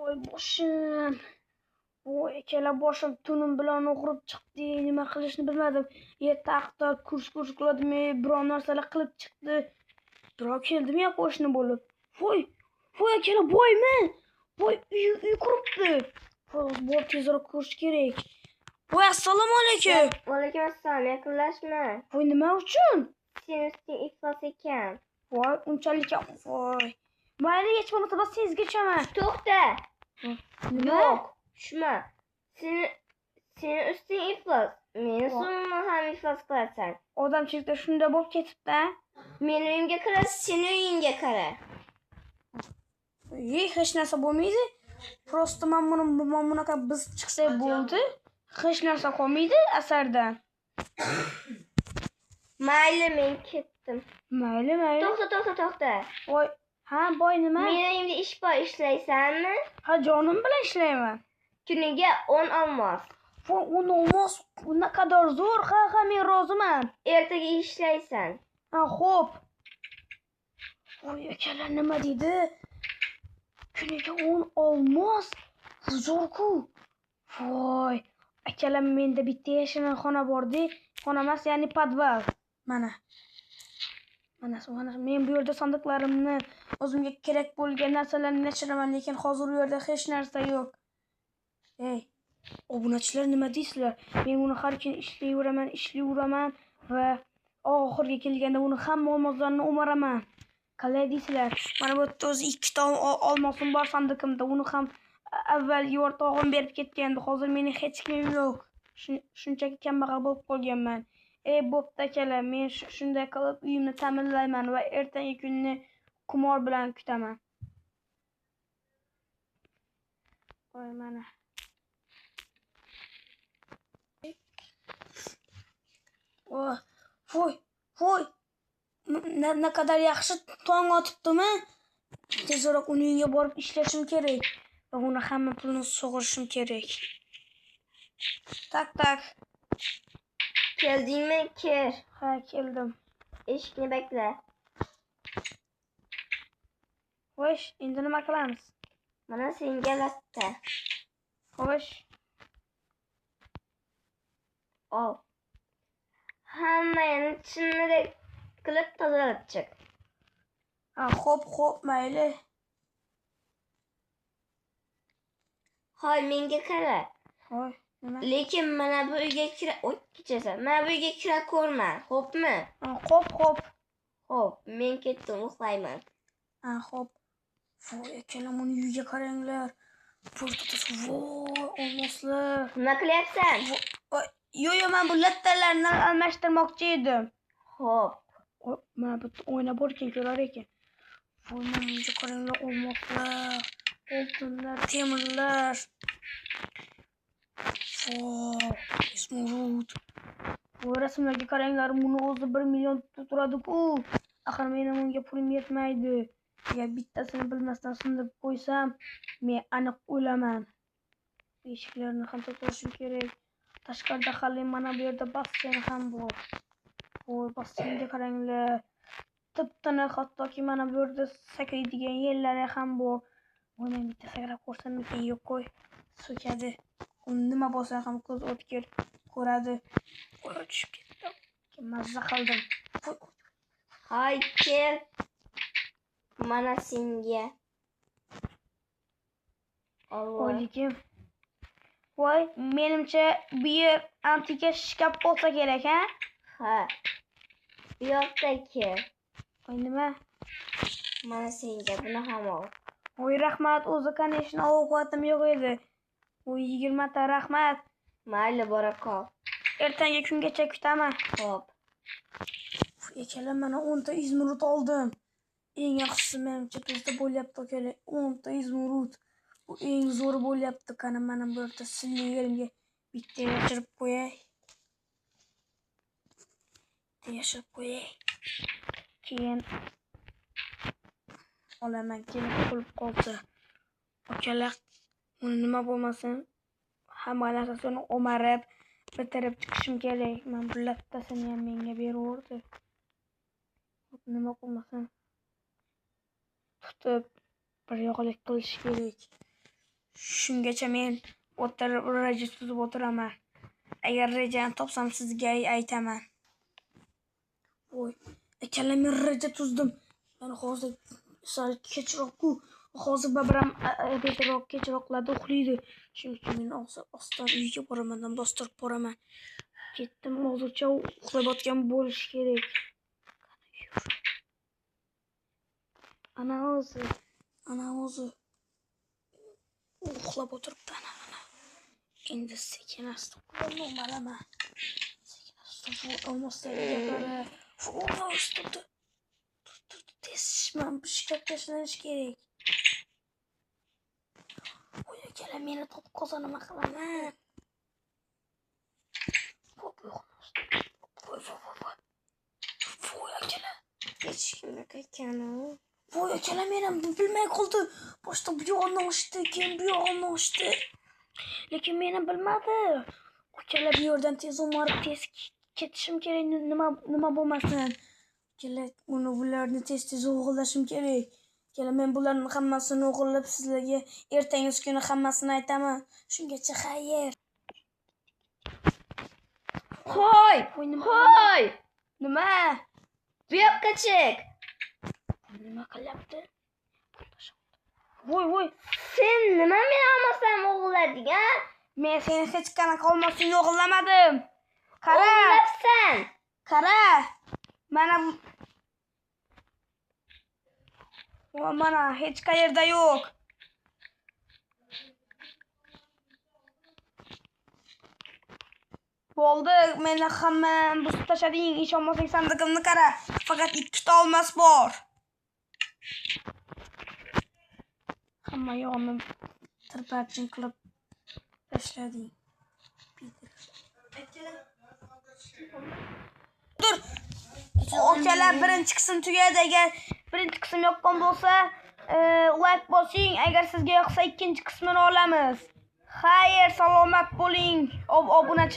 Voy boshim. Voy akalar, boshim tunim bilan og'rib chiqdi. Nima qilishni bilmadim. Taqdir kurs qiladimi, biror narsalar qilib chiqdi. Birov keldimi yo qo'shni bo'lib? Voy, voy akalar, boymi? Voy, uy quribdi. Voy, borib tezroq ko'rish kerak. Voy, assalomu alaykum. Va alaykum assalom, yaqinlashma. Voy, nima uchun? Sening usting iflos ekan. Voy, unchalik ham. Voy. Mayli, hech bo'lmasa bas sezga ichaman. To'xta. Nima? Yo'q, tushma. Seni usting iflos. Meni suvimni ham iflos qilasan. Odamchilikda shunda bo'lib ketibdi-a. Meni uyimga qara, seni uyingga qara. Hech narsa bo'lmaydi. Просто men buni bunaqa biz chiqsak bo'ldi. Hech narsa qolmaydi asardan. Mayli, men ketdim. Mayli, mayli. To'xta, to'xta. Voy, ha, boy nima? Meni uyimda ish bor, ishlaysanmi? Ha, jonim bilan ishlayman. Kuniga 10 olmos. Voy, 10 olmos naqadar zo'r. Ha, ha, men roziman. Ertaga ishlaysan. Ha, xo'p. Voy, akalar nima deydi? Kuniga 10 olmos. Zo'r-ku. Voy, akalar, menda bitta yashirin xona bor-da. Xona emas, ya'ni podval. Mana. Mana, men bu yerda sandiqlarimni, o'zimga kerak bo'lgan narsalarni yashiraman, lekin hozir u yerda hech narsa yo'q. Ey, obunachilar, nima deysizlar? Men uni har kuni ishlayveraman va oxirga kelganda uni hamma olmoslarni o'maraman. Qalay deysizlar? Mana bu yerda o'zi 2 ta olmosim bor sandiqimda. Uni ham avvalgi o'rtog'im berib ketgandi. Hozir meni hech kimim yo'q. Shunchaki kambag'al bo'lib qolganman. Ey, bo'pti akalar, men shunday qilib uyimni ta'minlayman va ertangi kunni qumor bilan kutaman. Voy, mana. Oh, voy, voy. Naqadar yaxshi tong otibdimi? Tezroq uni uyiga borib ishlashim kerak va uni hamma pulini sug'urishim kerak. Tak, tak. Keldingmi? Kir. Ha, keldim. Eshikni bekla. Xo'sh, endi nima qilamiz? Mana senga latta. Xo'sh. Ol. Hammayini chinnidek qilib tozalab chiq. Ha, xo'p, xo'p, mayli. Hoy, menga qara. Hoy, nima? Lekin mana bu uyga kira, oy, kechirasan. Mana bu uyga kira ko'rma, xo'pmi? Ha, xo'p, xo'p. Xo'p, men ketdim, uxlayman. Ha, xo'p. Voy, akalar, buni uyga qaranglar. Voy, olmoslar. Nima qilyapsan? Yo'q, yo'q, men bu lattalarni almashtirmoqchi edim. Xo'p. Mana bu oyna bor ekan, ko'rar ekan. Voy, mana bunga qaranglar, olmoslar, oltinlar, temirlar. Voy, izmurud. Voy, rasmlarga qaranglar, buni o'zi 1 million turadi-ku. Axir meni bunga pulim yetmaydi. Agar bittasini bilmasdan sindirib qo'ysam, men aniq o'laman. Eshiklarni ham tozalashim kerak. Tashqarida hali mana bu yerda basseyn ham bor. Voy, basseynga qaranglar. Tip-tiniq, hattoki mana bu yerda sakraydigan yerlari ham bor. Voy, men bitta sakrab ko'rsammikin? Yo'q, qo'y. So'kadi. Uni nima bo'lsa ham ko'z o'tkir ko'radi. Voy, tushib ketdim. Mazza qildim. Hoy, kel. Mana senga. Oyligim. Voy, menimcha bu yer antika shkaf bo'lsa kerak, ha? Ha. Bu yoqda kel. Voy, nima? Mana senga, buni ham ol. Voy, rahmat. O'zi, конечно, ovqatim yo'q edi. Voy, 20 ta rahmat. Mayli, bora qol. Ertangi kungacha kutaman. Xo'p. Akalar, mana 10 ta izmurud oldim. Eng yaxshisi menimcha bizda bo'lyapti, akalar. 10 ta izmurud. Bu eng zo'ri bo'lyapti. Qani, mana bu yerda silli yerimga bitta yashirib qo'yay. Bitta yashirib qo'yay. Keyin olaman, keyin qulib qolsa. Akalar, uni nima bo'lmasin, hamma narsasini o'marib, bitirib chiqishim kerak. Men bu lattasini ham menga beraverdi. Nima bo'lmasin tutib bir yoqlik qilish kerak. Shungacha men o'tirib reja tuzib o'tiraman. Agar rejani topsam sizga aytaman. Voy, akalar, men reja tuzdim. Men hozir sal kechroq-ku. Hozir baribir ertaroq kechroqlarda uxlaydi. Shuning uchun men hozir ostan uyga boraman, bostirib boraman. Ketdim, hozircha uxlayotgan bo'lishi kerak. Ana o'zi, ana o'zi uxlab o'tiribdi, ana, ana. Endi sekin asta uxlamaman. Sekin asta olmoslarga qara. Turdi. Turdi, tez man shkaf tashlanish kerak. Voy akalar, meni topib qolsa nima qilaman? Voy voy voy voy. Voy akalar. Hech kim yo'q ekan u. Voy akalar, men ham bilmay qoldi. Boshda bu yog'ini ochdi, keyin bu yog'ini ochdi. Lekin meni bilmadi. Akalar, bu yerdan tez o'marib tez ketishim kerak, nima bo'lmasin. Akalar, uni bularni tez-tez o'g'irlashim kerak. Akalar, men bularni hammasini o'g'irlab sizlarga ertangi kuni hammasini aytaman. Shungacha xayr. Qo'y! Voy, nima? Qo'y! Nima? Bu yoqqa chiq. Nima qilyapti? Voy voy. Sen nima meni olmasam o'g'irlading, a? Men seni hech qanaqa olmasini o'g'irlamadim. Qara. O'g'irlabsan. Qara. Mana mana hech qayerda yo'q. Bo'ldi, meni hammani buzib tashlading. Ishonmasang sandig'imni qara. Faqat 2 ta olmos bor. Hamma yo'g'ini tirparchin qilib tashlading. Dur. Okalar, birinchi qism tugadi. Agar birinchi qism yoqqan bo'lsa, like bosing. Agar sizga yoqsa ikkinchi qismini olamiz. Xayr, salomat bo'ling, obunachilar.